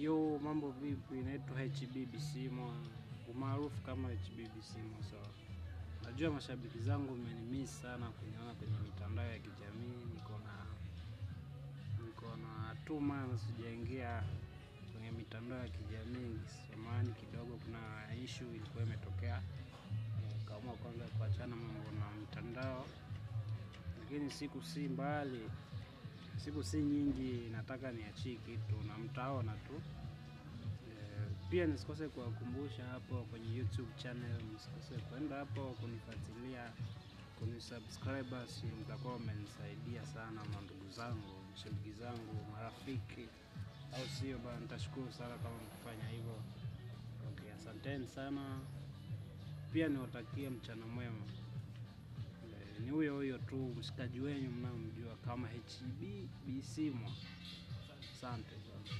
Yo, mambo vipi? Naitwa HB Bisimwa, umaarufu kama HB Bisimwa. So najua mashabiki zangu mmenimiss sana kuniona kwenye mitandao ya kijamii. Niko na 2 months sijaingia kwenye mitandao ya kijamii. Samahani kidogo, kuna issue ilikuwa imetokea, kaamua kwanza kuachana mambo na mitandao, lakini siku si mbali, siku si nyingi, nataka niachie kitu na mtaona tu. Pia nisikose kuwakumbusha hapo kwenye YouTube channel, msikose kwenda hapo kunifuatilia, kunisubscribe, basi mtakuwa mmenisaidia sana, mandugu zangu, mashabiki zangu, marafiki, au sio bana? Nitashukuru sana kama mkifanya hivyo. Okay, asanteni sana. Pia niwatakie mchana mwema. Ni huyo huyo tu mshikaji wenyu mnamjua kama HB Bisimwa. Asante sana.